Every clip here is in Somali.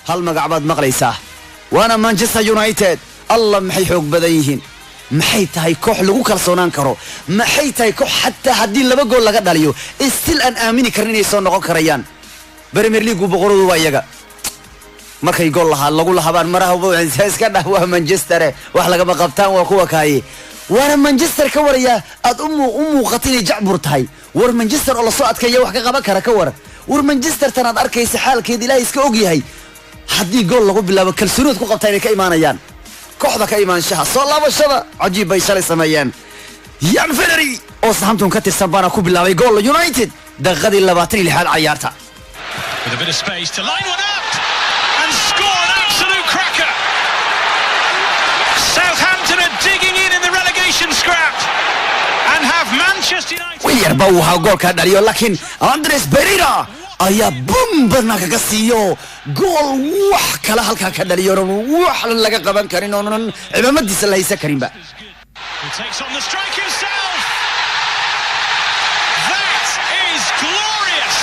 Hal magac baad maqlaysaa, waana Manchester United. Allah, maxay xoog badan yihiin! Maxay tahay koox lagu kalsoonaan karo? Maxay tahay koox xataa haddii laba gool laga dhaliyo still aan aamini karin inay soo noqon karayaan? Premier League boqoradu waa iyaga. Markay gool lahaa lagu lahabaan maraha iska dhah, waa Manchester, wax lagama qabtaan, waa kuwa kaaye. Waana Manchester ka waraya aad u muuqata inay jacbur tahay. War Manchester oo lasoo adkeeya wax ka qaban kara ka war. War Manchester tan aad arkaysa xaalkeeda Ilaahay iska og yahay. Haddii gool lagu bilaabo, kalsooniad ku qabtaa inay ka imaanayaan kooxda ka imaanshaha soo laabashada. Cajiib bay shalay sameeyeen. Yan Valery oo Southampton ka tirsan baana ku bilaabay gool United daqiiqadii 26aad cayaarta. With a bit of space to line one up and score an absolute cracker. Southampton are digging in the relegation scrap and have Manchester United. Wiil yarba uu ahaa goolkaa dhaliyo, laakiin Andres Pereira ayaa bum banaanka ka siiyo gool wax kale halkaa ka dhaliyo, wax laga qaban karin oonan cimaamadiisa la haysan karinba. Who takes on the strike himself. That is glorious.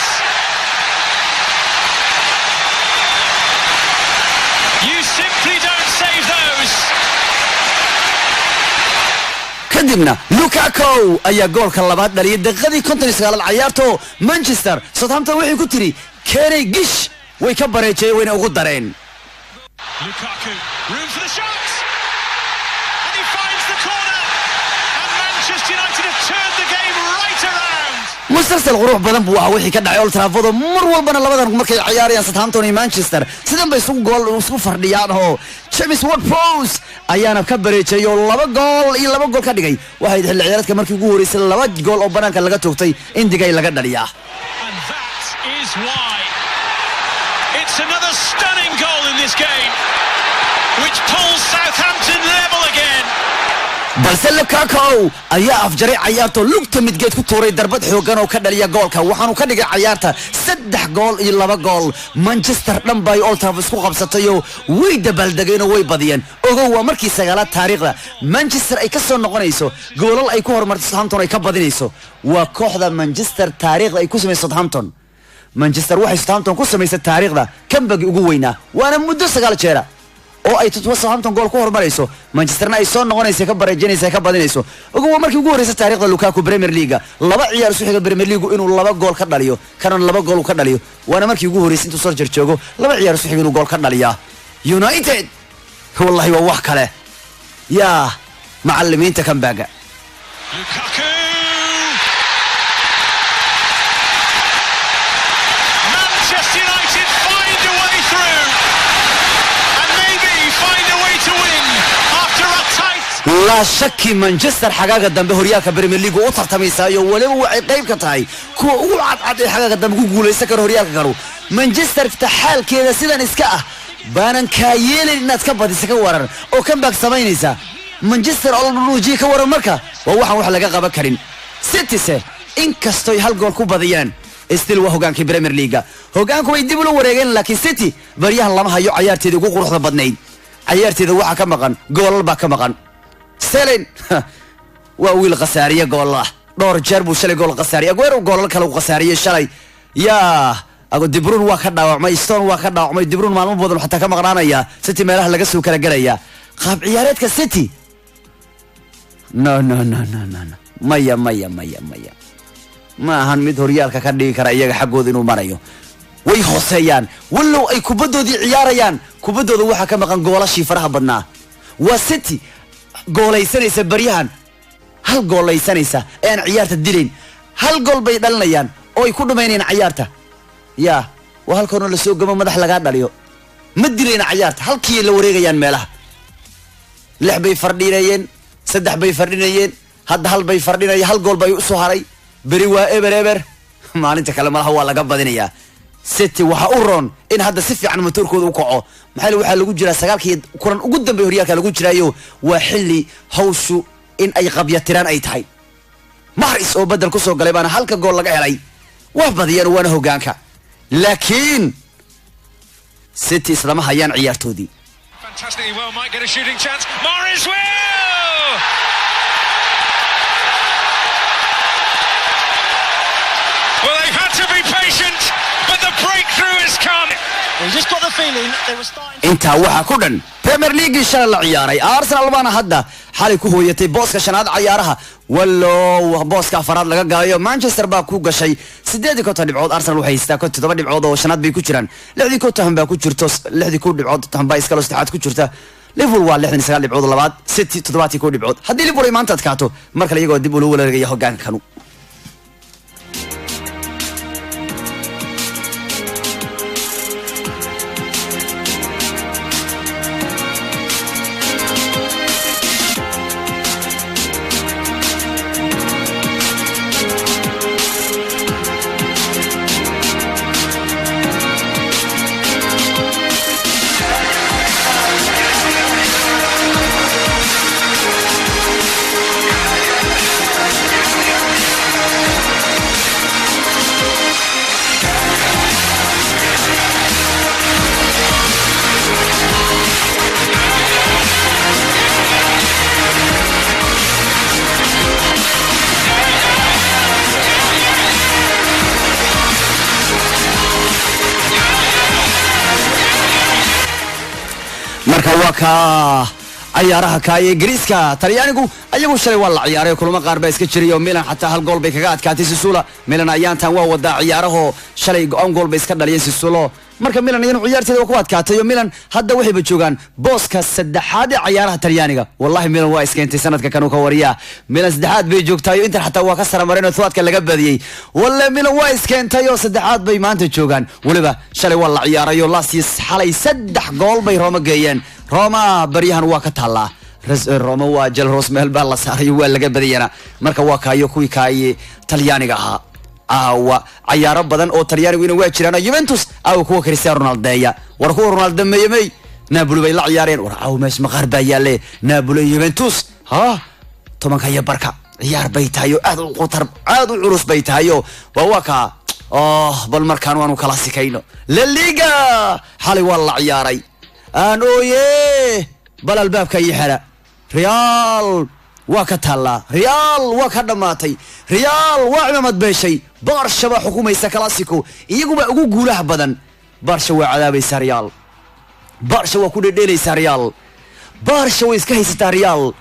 You simply don't save those. Kadibna Lukaku ayaa goolka labaad dhaliyay daqiiqadii 59aad cayaarto. Manchester Southampton waxay ku tiri keenay gish, way ka bareejeen, wayna ugu dareen. Lukaku, room for the shot. And he finds the corner. And Manchester United have turned the game right around. Musalsal qurux badan buu ahaa wixii ka dhacay Old Trafford. Mar walbana labadan markay ciyaarayaan, Southampton iyo Manchester, sidan bay isugu gool isku fardhiyaan oo James Ward-Prowse ayaana ka bareejay oo 2 gool iyo 2 gool ka dhigay. Waxay xilli ciyaareedka markii ugu horeysay laba gool oo banaanka laga toogtay indigay laga dhaliyaa. And that is why. It's another stunning goal in this game, which pulls Southampton level again. Balse Lukaku ayaa afjaray cayaarta oo lugta midgeed ku tuuray darbad xoogan oo ka dhaliya goolka. Waxaanu ka dhigay cayaarta 3 gool iyo 2 gool. Manchester dhan bay Old Trafford isku qabsatayoo way dabaaldegeen oo way badiyeen. Ogow, waa markii sagaalaad taariikhda Manchester ay ka soo noqonayso goolal ay ku horumartay Southampton ay ka badinayso. Waa kooxda Manchester taariikhda ay ku samayso Southampton. Manchester waxay Southampton ku samaysay taariikhda comeback-gii ugu weynaa, waana muddo 9 jeera oo ay Southampton gool ku horumarayso, Manchesterna ay soo noqonayso, ka bareejinaysa, ka badinayso. Ogow, waa markii ugu horreysay taariikhda Lukaku Premier League laba ciyaar isu xiga Premier League inuu laba gool ka dhaliyo, kana laba gool uu ka dhaliyo. Waana markii ugu horreysay intuu Solskjaer joogo laba ciyaar isu xiga inuu gool ka dhaliyaa. United wallahi waa wax kale yaa macallimiinta comeback-ga. Lukaku! Manchester United find a way through and maybe find a way to win after a tight Laa shaki, Manchester xagaaga dambe horyaalka Premier League u tartamaysaayo. Weliba waxay qayb ka tahay kuwa ugu cadcad ee xagaaga dambe ku guulaysan karo horyaalka karu. Manchester taxaalkeeda sidan iska ah baanan kaa yeelin inaad ka badisa ka waran oo comeback samaynaysa. Manchester oo la dhunuujiya ka waran, marka waa waxaan wax laga qaban karin. Cityse inkastoy hal gool ku badiyeen, still waa hogaankii Premier League. Hogaanku way dib ula wareegeen, laakiin City baryahan lama hayo cayaarteedii ugu quruxda badnayd. Cayaarteeda waxaa ka maqan goolal baa ka maqan. Sterling waa wiil khasaariye goolah. Dhowr jeer buu shalay gool khasaariyay. Aguero goolal kale uu khasaariyey shalay. Yaa De Bruyne waa ka dhaawacmay, Stone waa ka dhaawacmay. De Bruyne maalmo badan xataa ka maqnaanaya. City meelaha laga soo kala gelaya qaab ciyaareedka City, no, no, no, no, no, no, maya, maya, maya, maya, ma ahan mid horyaalka ka dhigi kara iyaga xaggooda inuu marayo. Way hooseeyaan wallow ay kubaddoodii ciyaarayaan. Kubaddooda waxaa ka maqan goolashii faraha badnaa. Waa City goolaysanaysa baryahan, hal goolaysanaysa ee aan ciyaarta dilayn. Hal gool bay dhalinayaan oo ay ku dhumaynayaan cayaarta. Yaa waa halkoona lasoo gamo, madax lagaa dhaliyo, ma dilayna cayaarta. Halkii la wareegayaan meelaha, lix bay fardhinayeen, saddex bay fardhinayeen, hadda hal bay fardhinaya, hal gool bay usoo haray. Beri waa eber eber, maalinta kale malaha waa laga badinayaa. City waxaa u roon in hadda si fiican motoorkooda u kaco. Maxaa yeele waxaa lagu jiraa sagaalkii kulan ugu dambeey horyaalka lagu jiraayo. Waa xilli hawshu in ay qabyatiraan ay tahay. Mahrez oo bedel kusoo galay baana halka gool laga helay. Waa badiyeen, waana hogaanka, laakiin City islama hayaan ciyaartoodii. Fantastically well, might get a shooting chance. Mahrez will! Well, they've had to be patient, but the breakthrough has come. You just got the feeling they were starting. Intaa waxaa ku dhan Premier League shalay la ciyaaray. Arsenal baana hadda xalay ku hooyatay booska shanaad cayaaraha, wallow booska afaraad laga galayo. Manchester baa ku gashay 58 dhibcood. Arsenal waxay haystaa 57 dhibcood oo shanaad bay ku jiraan. Lixdii Tottenham baa ku jirto, lixdii ku dhibcood Tottenham baa iskalo saddexaad ku jirta. Liverpool waa 69 dhibcood labaad, City 71 dhibcood. Haddii Liverpool ay maanta adkaato, mar kale iyagoo dib ula wareegaya hogaanka kanu. Marka waa kaa cayaaraha kaaye Ingiriiska. Talyaanigu ayagu shalay waa la ciyaaray, kulamo qaar baa iska jiray oo Milan xataa hal gool bay kaga adkaatay Sassuolo. Milan ayaantan waa wadaa ciyaaraho, shalay go-aan gool bay iska dhaliyeen Sassuolo. Marka Milan iyanu ciyaarteeda waa ku adkaatay oo Milan hadda waxayba joogaan booska saddexaad ee cayaaraha Talyaaniga. Wallahi Milan waa iskeentay sanadka kanuu ka wariyaa. Milan saddexaad bay joogtaayo, Inter xataa waa ka saramareen oo thuwaadka laga badiyey. Walle Milan waa iskeentay oo saddexaad bay maanta joogaan. Weliba shalay waa la ciyaaray oo Lazio xalay saddex gool bay Roma geeyeen. Roma baryahan waa ka taallaa. Roma waa Jelros, meel baa la saaray, waa laga badiyana. Marka waa kaayo kuwii kaaye Talyaaniga ahaa. Aawa cayaaro badan oo Talyaanigu ina waa jiraan. Juventus aawa kuwa Cristiano Ronaldeeya, war kuwa Ronaldo meeyamey, Napoli bay la ciyaareen. War caawa meesha maqaar baa yaalle. Napoli iyo Juventus ha tobanka iyo barka ciyaar bay tahay oo aad u qutar, aad u culus bay tahay oo waa kaa. Oh, bal markaan waanu kala sikayno. La Liga xalay waa la ciyaaray. Aan ooye, bal albaabka ii xera. Real waa ka taallaa, Real waa ka dhammaatay, Real waa cimaamad beeshay. Barca baa xukumaysa Clasico, iyaguba ugu guulaha badan. Barca waa cadaabaysaa Real, Barca waa ku dhedheelaysaa Real, Barca way iska haysataa Real.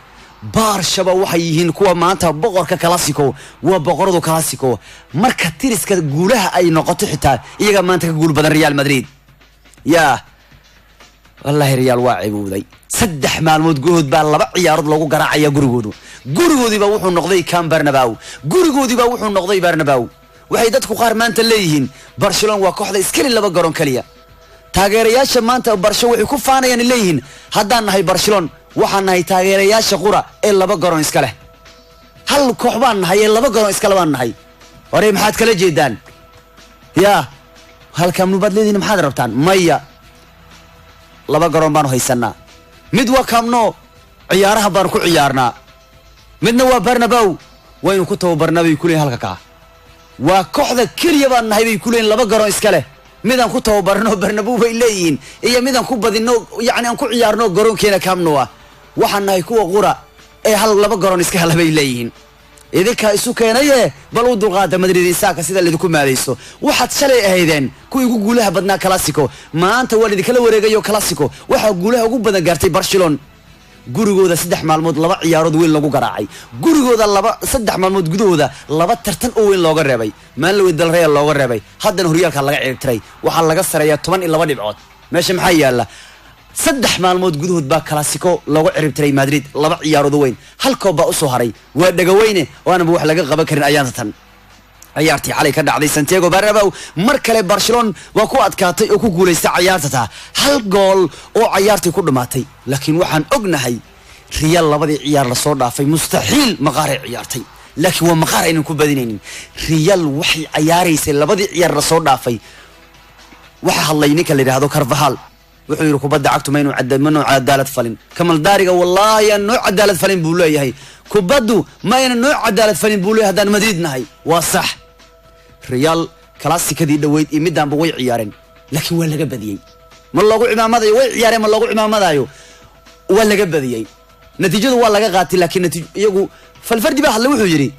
Barca-ba waxay yihiin kuwa maanta boqorka Clasico, waa boqoradu Clasico. Marka tiriska guulaha ay noqoto, xitaa iyagaa maanta ka guul badan Real Madrid. Yaa wallahi Real waa cibowday. 3 maalmood gudahood baa laba ciyaarood loogu garaacaya gurigoodu. Gurigoodiibaa wuxuu noqday Cam Bernabeu, gurigoodiibaa wuxuu noqday Bernabeu. Waxay dadku qaar maanta leeyihiin Barcelona waa kooxda iskali laba garoon keliya. Taageerayaasha maanta Barca waxay ku faanayaan, leeyihiin haddaan nahay Barcelona waxaan nahay taageerayaasha qura ee laba garoon iska leh. Hal koox baan nahay ee laba garoon iskale baan nahay. Hore maxaad kala jeedaan? Yaa halkan nubaad leedihin, maxaad rabtaan? Maya, laba garoon baanu haysanaa. Mid waa Camp Nou, ciyaaraha baanu ku ciyaarnaa. Midna waa Bernabeu, waynu ku tababarnaa bay kuleeyihin. Halka kaa waa kooxda keliya baan nahay bay kuleeyihin laba garoon iska leh. Midaan ku tababarno Bernabeu bay leeyihiin iyo midaan ku badino, yacni aan ku ciyaarno garoonkeena Camp Nou ah. Waxaan nahay kuwa qura ee hal laba garoon iska hela bay leeyihiin. Idinkaa isu keenaye, bal u dulqaata Madrid isaaka sida laydinku maadaysto. Waxaad shalay ahaydeen kuwii ugu guulaha badnaa Clasico, maanta waa laidinkala wareegayo. Clasico waxaa guulaha ugu badan gaartay Barcelona. Gurigooda 3 maalmood laba ciyaarood weyn lagu garaacay, gurigooda laba 3 maalmood gudahooda laba tartan oo weyn looga reebay. Maalin Del Real looga reebay, haddana horyaalka laga ciribtiray. Waxaa laga sareeyaa 12 dhibcood. Meesha maxaa yaala? 3 maalmood gudahood baa Clasico looga ciribtiray Madrid laba ciyaarood weyn. Hal koob baa usoo haray, waa dhagaweyne oo aanaba wax laga qaban karin. Ayaanta tan ciyaartii xalay ka dhacday Santiago Bernabeu, mar kale Barcelona waa ku adkaatay oo ku guulaystay cayaarta taa, hal gool oo cayaartii ku dhammaatay. Laakiin waxaan ognahay Real labadii ciyaar lasoo dhaafay mustaxiil maqaaray ciyaartay, laakiin waa maqaar aynan ku badinaynin. Real waxay cayaaraysay labadii ciyaar lasoo dhaafay. Waxaa hadlay ninka la yidhaahdo Carvajal, wuxuu yidhi kubadda cagtu ma noo cadaalad falin. Kamaldaariga wallaahi aan noo cadaalad falin buu leeyahay. Kubaddu ma ayna noo cadaalad falin buu leeyahay haddaan Madrid nahay. Waa sax, Real Classicadii dhoweyd iyo midaanba way ciyaareen, laakiin waa laga badiyey. Ma loogu cimaamadayo? Way ciyaareen, ma loogu cimaamadayo? Waa laga badiyey, natiijadu waa laga qaatay. Laakiin natiij iyagu Valverde baa hadlay, wuxuu yidhi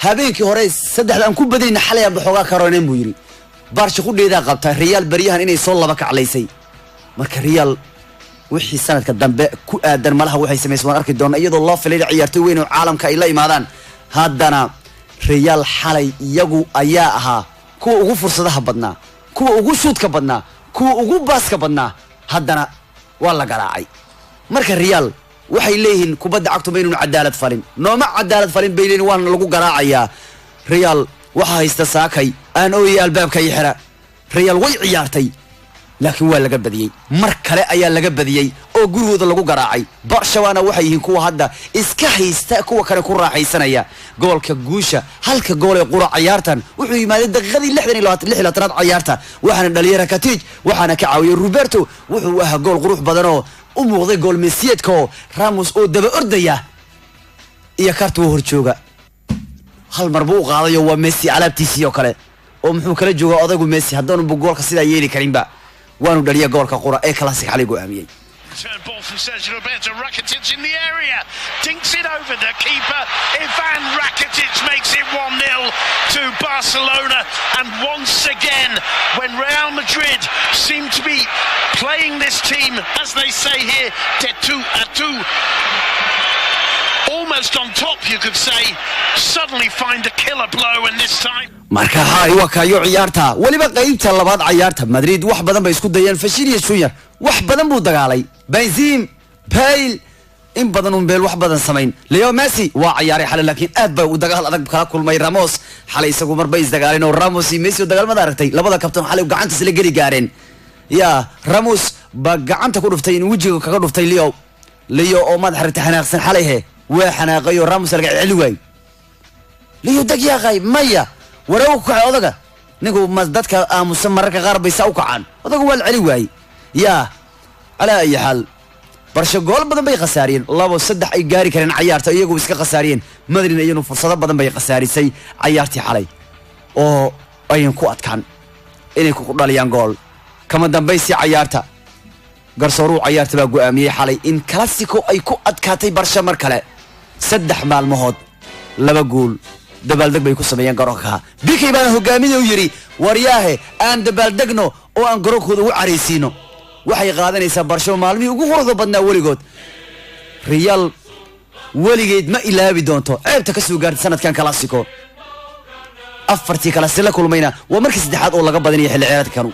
habeenkii hore saddexda aan ku badinayna xalay aan baxoogaa karooneen buu yidhi. Barca qudheedaa qabta Real baryahan inay soo laba kaclaysay. Marka Real wixii sanadka dambe ku aadan malaha waxay samaysay waan arki doonaa, iyadoo loo filay ciyaartoy weyn oo caalamka ay la imaadaan. Haddana Real xalay iyagu ayaa ahaa kuwa ugu fursadaha badnaa, kuwa ugu shuudka badnaa, kuwa ugu baaska badnaa, haddana waa la garaacay. Marka Real waxay leeyihiin kubadda cagtu maynun cadaalad falin, nooma cadaalad falin bay leeyihin, waana lagu garaacayaa. Real waxaa haysta saakay aan ooyey albaabka ii xira. Real way ciyaartay, laakiin waa laga badiyey. Mar kale ayaa laga badiyey oo gurigooda lagu garaacay. Barcelona waxay yihiin kuwa hadda iska haysta, kuwa kale ku raaxaysanaya goolka guusha. Halka gool ee qura cayaartan wuxuu yimaaday daqiiqadii 26aad cayaarta, waxaana dhaliyay Rakitic, waxaana ka caawiyey Roberto. Wuxuu ahaa gool qurux badan oo u muuqday gool mesiyeedka, oo Ramos oo daba ordaya iyo karta hor jooga hal mar buu u qaadayo. Waa Messi alaabtiisii oo kale, oo muxuu kala joogaa odaygu Messi haddaanu goolka sidaa yeeli karinba? Waanu dhaliya goolka qura ee Classic xalay go'aamiyey. Turn ball from Sergio Roberto. Rakitic in the area. Dinks it over the keeper. Ivan Rakitic makes it 1-0 to Barcelona. And once again, when Real Madrid seem to be playing this team, as they say here, de tú a tú, almost on top, you could say, suddenly find a killer blow, and this time. Marka xalay waa kaayo ciyaarta, weliba qaybta labaad cayaarta Madrid wax badan bay isku dayeen. Vinicius Junior wax badan buu dagaalay, Benzema, Bale in badan un Bale wax badan samayn. Leo Messi waa ciyaaray xalay, laakiin aad ba uu dagaal adag kala kulmay Ramos xalay. Isagu mar bay isdagaaleen oo Ramos iyo Messi oo dagaalmada aragtay, labada kabtan xalay gacantiis la geli gaareen. Ya Ramos baa gacanta ku dhuftay, in wejiga kaga dhuftay Leo. Leo oo madax ragtay, xanaaqsan xalay, he waa xanaaqay oo Ramos laga celi waayey. Leo dag yaaqay maya wareego ku kacay odaga. Ninku ma dadka aamusan mararka qaar bay saa u kacaan, odaga waa la celi waayey. Yaa calaa ayi xaal, Barca gool badan bay khasaariyeen, labo saddex ay gaari kareen cayaarta iyagu iska khasaariyeen. Madrid iyanu fursado badan bay khasaarisay cayaartii xalay oo ayan ku adkaan inay ku dhaliyaan gool. Kama dambaysii cayaarta garsooruhu cayaarta baa go'aamiyey xalay in Clasico ay ku adkaatay Barca mar kale. 3 maalmahood laba gool, dabaaldeg bay ku sameeyeen garoonka. Piqué baana hogaaminaya u yidhi, waryaahe, aan dabaaldegno oo aan garoonkooda ugu caraysiino. Waxay qaadanaysaa Barca maalmihii ugu quruxda badnaa weligood. Real weligeed ma ilaabi doonto ceebta ka soo gaartay sanadkan Clasico. Afartii kalasi la kulmayna waa markii saddexaad oo laga badinaya xilli ciyaareedka kanu.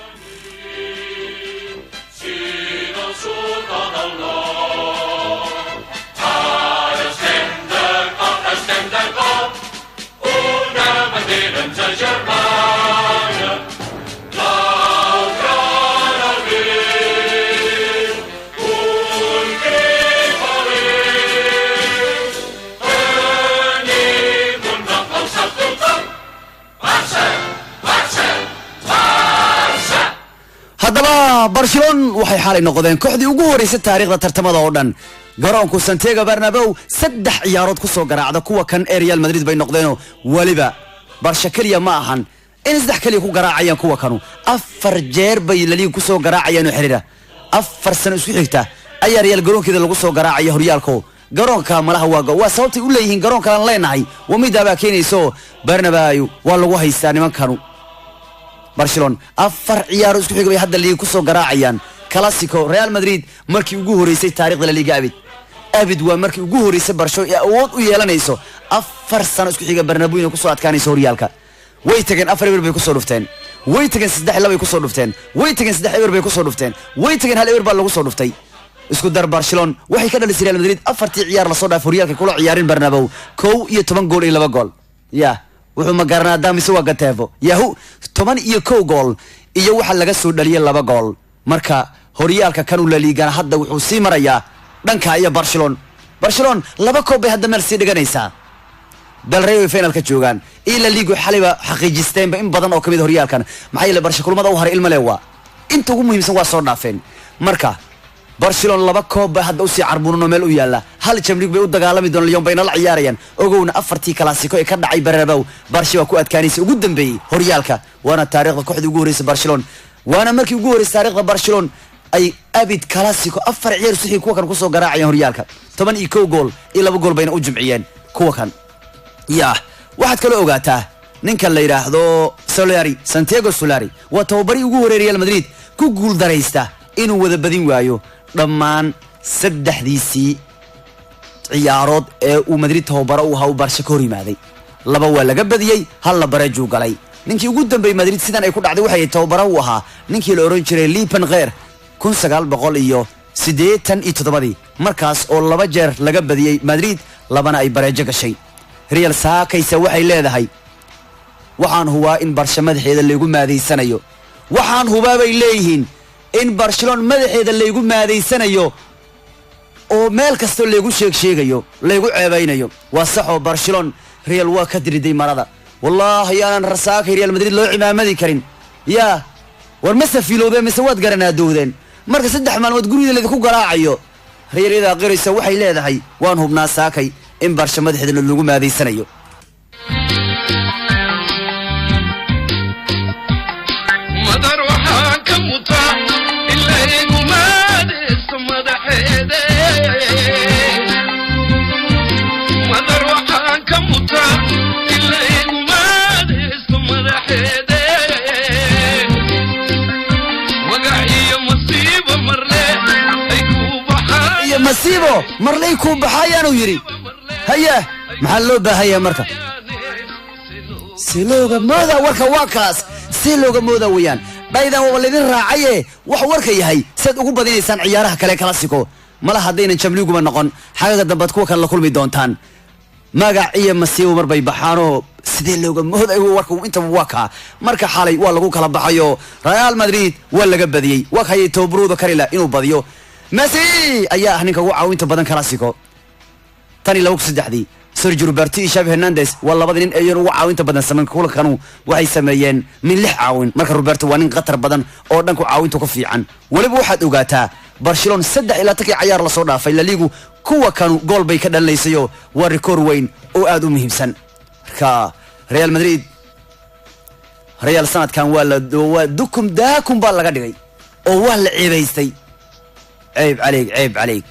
Haddaba Barcelon waxay xalay noqdeen kooxdii ugu horeysay taariikhda tartamada oo dhan garoonku Santiago Bernabeu saddex ciyaarood kusoo garaacda kuwa kan ee Real Madrid bay noqdeenoo. Weliba Barca keliya ma ahan in saddex keliya ku garaacayaan kuwa kanu, afar jeer bay La Liga kusoo garaacayaan oo xiriira. 4 sano isku xigta ayaa Real garoonkeeda lagu soo garaacaya horyaalko. Garoonka malaha waa sababtay u leeyihiin garoonkaan leenahay, waa midaabaa keenayso. Bernabeu waa lagu haystaa nimankanu. Barcelona afar ciyaaro isku xiga bay hadda liiga kusoo garaacayaan Clasico Real Madrid, markii ugu horeysay taariikhda La Liga abid. Abid waa markii ugu horeysay Barco ee awood u yeelanayso 4 sano isku xiga Bernabeu inay kusoo adkaanayso horyaalka. Way tageen, 4-0 bay kusoo dhufteen. Way tageen, 3-2 kusoo dhufteen. Way tageen, 3-0 bay kusoo dhufteen. Way tageen, 1-0 baa lagu soo dhuftay. Isku dar, Barcelona waxay ka dhalisay Real Madrid afartii ciyaar lasoo dhaaf horyaalka kula ciyaarin Bernabeu 11 gool iyo 2 gool. Ya wuxuu ma garanaa damise waa gateefo yahu, 11 gool iyo waxa laga soo dhaliyay 2 gool. Marka horyaalka kanu La Ligana hadda wuxuu sii marayaa dhanka iyo Barcelona. Barcelona laba koob bay hadda meel sii dhiganaysaa. Del Rey way finalka joogaan iyo La Ligu xalayba xaqiijisteenba in badan oo kamid horyaalkan. Maxaa yeele Barca kulmada u haray ilma le waa inta ugu muhiimsan, waa soo dhaafeen. Marka Barcelona laba koob bay hadda usii carbuunan oo meel u yaalla, hal Champions League bay u dagaalami doonaan, Lyon bayna la ciyaarayaan. Ogowna afartii Clasico ee ka dhacay Bernabeu Barca waa ku adkaanaysay ugu dambeeyey horyaalka, waana taariikhda kooxdii ugu horreysay Barcelona, waana markii ugu horreysay taariikhda Barcelona ay abid Clasico afar ciyaar suxii kuwa kan kusoo garaacayaan horyaalka. 11 gool iyo 2 gool bayna u jumciyeen kuwa kan. Ya waxaad kaloo ogaataa Ninka la yidhaahdo Solari, Santiago Solari, waa tababarii ugu horeey Real Madrid ku guuldaraysta inuu wada badin waayo dhammaan saddexdiisii ciyaarood ee uu Madrid tababaro u ahaa. U Barsha ka hor yimaaday, laba waa laga badiyey, hal la bareejuu galay. Ninkii ugu dambeeyey Madrid sidan ay ku dhacday waxay tababaro u ahaa ninkii la ohan jiray Lipan Kheer 1987-dii, markaas oo laba jeer laga badiyey Madrid, labana ay bareejo gashay. Real saakaysa waxay leedahay, waxaan hubaa in Barsha madaxeeda laygu maadaysanayo. Waxaan hubaa, bay leeyihiin, in Barcelona madaxeeda laygu maadaysanayo oo meel kastoo laygu sheeg sheegayo, laygu ceebaynayo. Waa saxoo Barcelona Real waa ka diriday marada. Wallaahi aanan rasaakay Real Madrid loo cimaamadi karin. Yaa war, ma safiilowdeen mise waad garanaadowdeen? Marka 3 maalmood guriga laydinku garaacayo, Real iyadaa qiraysa. Waxay leedahay, waan hubnaa saakay in Barsha madaxeeda lagu maadaysanayo. Madar waxaan ka mutaa ilaygu maadayso madaxeede. Madar waxaan ka mutaa ilaygu maadayso madaxeede. Magac iyo masiibo marle ay ku baxaan. Iyo masiibo marlay kuu baxayaanuu yidhi. Haye, maxaa loo baahanyahay marka? Si looga moodaa warka waa kaas, si looga moodaa weeyaan. Dhaydan waaba laydin raacaye. Wax warka yahay saad ugu badinaysaan ciyaaraha kale Clasico mala haddaynan Jamliiguba noqon, xagaga dambaad kuwa kale la kulmi doontaan. Magac iyo masiibo mar bay baxaanoo sidee looga mooday warka intaba waa kaa. Marka xalay waa lagu kala baxayo, Real Madrid waa laga badiyey. Waa kayay tababarooda karila inuu badiyo. Messi ayaa ah ninka ugu caawinta badan Clasico tan iyo 2003-dii. Sergio Roberto iyo Xavi Hernandez waa labada nin ee ugu caawinta badan sameyn kulankan. Waxay sameeyeen min lix caawin. Marka Roberto waa nin khatar badan oo dhanku caawinta ku fiican. Weliba waxaad ogaataa Barcelona 23-kii cayaar lasoo dhaafay La Ligu kuwa kanu gool bay ka dhalinaysayo. Waa rikoor weyn oo aad u muhiimsan. Marka Real Madrid, Real sanadkan waa la waa dukum daakum baa laga dhigay oo waa la ceebaystay. Ceeb caleyg, ceeb caleyg,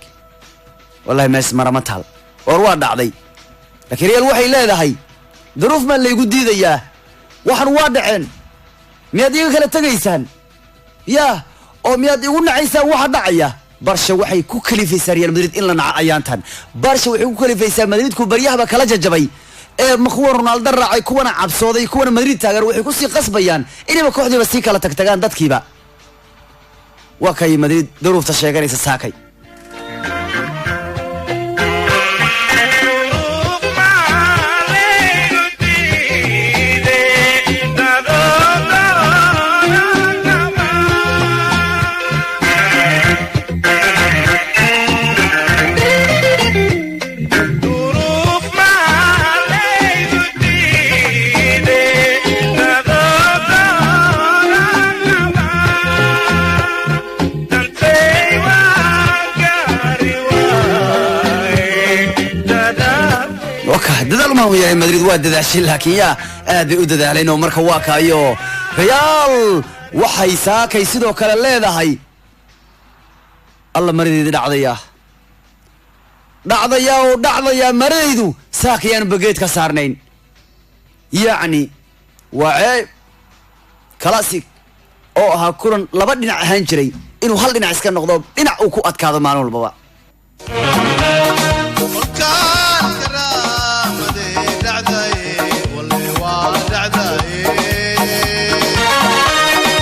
wallahi mees marama taal war waa dhacday. Laakiin Real waxay leedahay, duruuf maa laygu diidayaa? Waxan waa dhaceen. Miyaad iga kala tegaysaan yaa oo miyaad igu nacaysaan waxa dhacaya? Barsha waxay ku kalifaysaa Real Madrid in la naco ayaantan. Barsha waxay ku kalifaysaa Madridku baryahaba kala jajabay ee ma kuwa Ronaldo raacay, kuwana cabsooday, kuwana Madrid taageer. Waxay kusii qasbayaan inayba kooxdiiba sii kala tagtagaan dadkiiba. Waa kay Madrid duruufta sheeganaysa saakay. Waka dadaal uma yahay Madrid, waa dadaashay, laakiin yaa aad bay u dadaaleen oo marka waa kaayo. Real waxay saakay sidoo kale leedahay, alla maradeedi dhacdaya, dhacdaya oo dhacdaya maradaydu saakayaan bageed ka saarnayn. Yacni waa ceeb classic oo ahaa kulan laba dhinac ahaan jiray inuu hal dhinac iska noqdo, dhinac uu ku adkaado maalin walbaba. Kolkaan karaamadee dhacdaye, walle waa dhacdaye.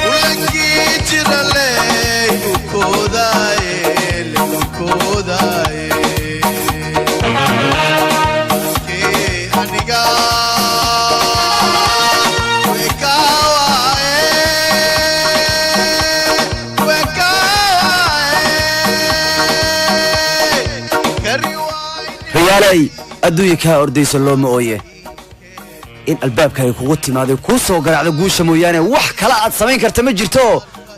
Ulankii jira leygu koodaaye, leygu koodaaye. Kee aniga wekawaaye, wekawaaye kari waayne. Riyaaley, adduunya kaa ordayso looma ooye. In albaabka ay kugu timaado, kuu soo garaacdo guusha mooyaane, wax kale aad samayn karta ma jirto.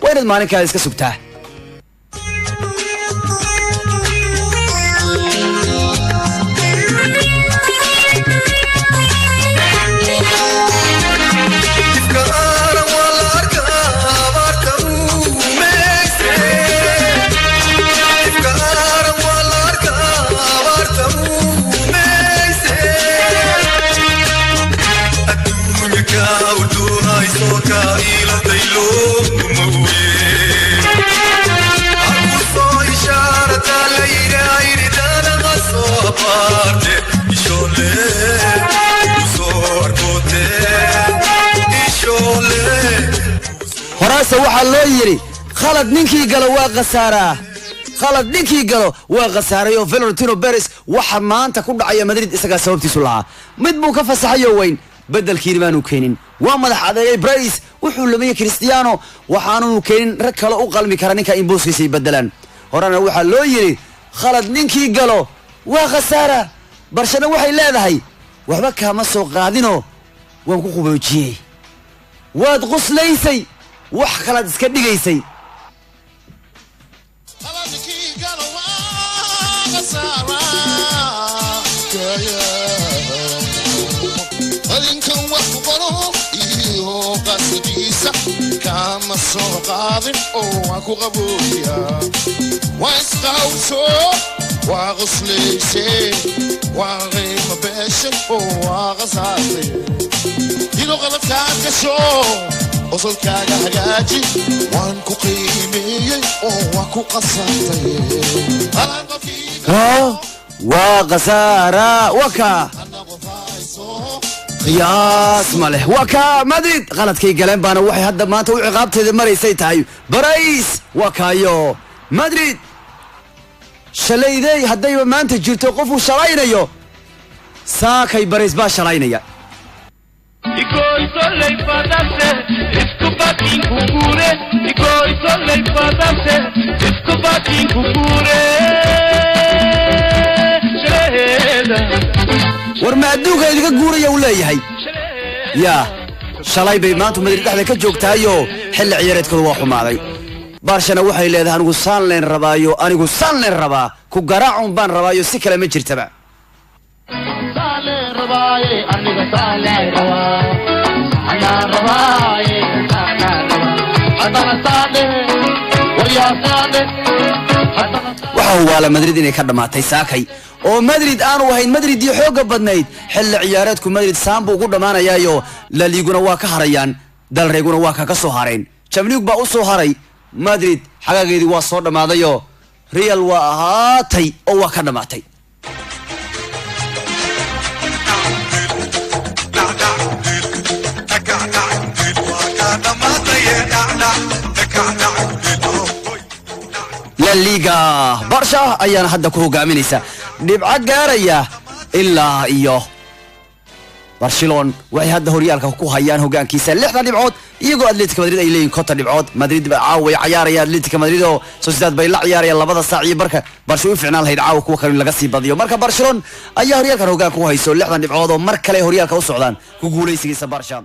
Waa inaad maalinkaada iska sugtaa. Ifkaaran waa la arkaa abaarta uumayse. Ifkaaran waa la arkaa abaarta uumayse. Adduunya Horese waxaa loo yidhi, khalad ninkii galo waa khasaaraa, khalad ninkii galo waa khasaaray. Oo Florentino Perez waxa maanta ku dhacaya Madrid isagaa sababtiisu lahaa. Mid buu ka fasaxayo weyn, bedelkiina maanu keenin. Waa madax adeegay Brais, wuxuu lumiyey Cristiano, waxaanunu keenin rag kale u qalmi kara ninka in booskiisa ay bedelaan. Horena waxaa loo yidhi, khalad ninkii galo waa khasaara. Barshana waxay leedahay, waxba kaama soo qaadinoo waan ku quboojiyey, waad quslaysay, wax kalaad iska dhigaysay. Qaladkii galo waa khasaaraa. Qalinkan wax ku qoro iyo qasadiisa kama soo qaadin oo waa ku qaboojiyaa. Waa isqawso, waa qoslayse, waa qiimo beeshe oo waa khasaartay. Inuu qaladkaad gasho, qosolkaaga hagaaji. Waan ku qiimeeyey oo waa ku qasaartay. Waa khasaara, waa kaa, qiyaas ma leh. Waa kaa Madrid qaladkay galeen baana waxay hadda maanta u ciqaabteeda maraysay tahay Barays. Waa kaayo Madrid shalaydey, haddayba maanta jirto qofuu shalaynayo, saakay Barays baa shalaynaya. Igoysoley fadase isku bakin kukure, igoysoley fadase isku bakin kukure shaleeda. War ma adduunka idinka guuraya uu leeyahay? Yaa shalay bay maanta Madrid dhexda ka joogtahayo, xilli ciyaareedkooda waa xumaaday. Barshana waxay leedahay, anigu saan leen rabaayo, anigu saan leen rabaa, ku garaacun baan rabaayo, si kale ma jirtaba. Saaleen rabaaye, aniga saaleen rabaa, anaa rabaaye, anaa rabaa, haddana saade waryaa saade haddana. Waxa hubaala Madrid inay ka dhammaatay saakay, oo Madrid aanu ahayn Madrid iyo xoogga badnayd. Xilli ciyaareedku Madrid saan buu ugu dhammaanayaayo. Laliiguna waa ka harayaan, dalreeguna waa kaka soo hareen, Champions baa u soo haray. Madrid xagaageedii waa soo dhammaadayoo Real waa ahaatay oo waa ka dhammaatay. La Liga Barsha ayaana hadda ku hogaaminaysa dhibco gaaraya ilaa iyo Barcelon. Waxay hadda horyaalka ku hayaan hogaankiisa 60 dhibcood, iyagoo Atletico Madrid ay leeyihin 50 dhibcood. Madrid baa caawa cayaaraya Atletico Madrid oo Sociedad bay la ciyaarayaan 2 saac iyo barka. Barsha u ficnaan lahayd caawa kuwa kale in laga sii badiyo. Marka Barcelon ayaa horyaalkan hogaanka ku hayso 60 dhibcood, oo mar kale horyaalka u socdaan ku guulaysigiisa Barsha.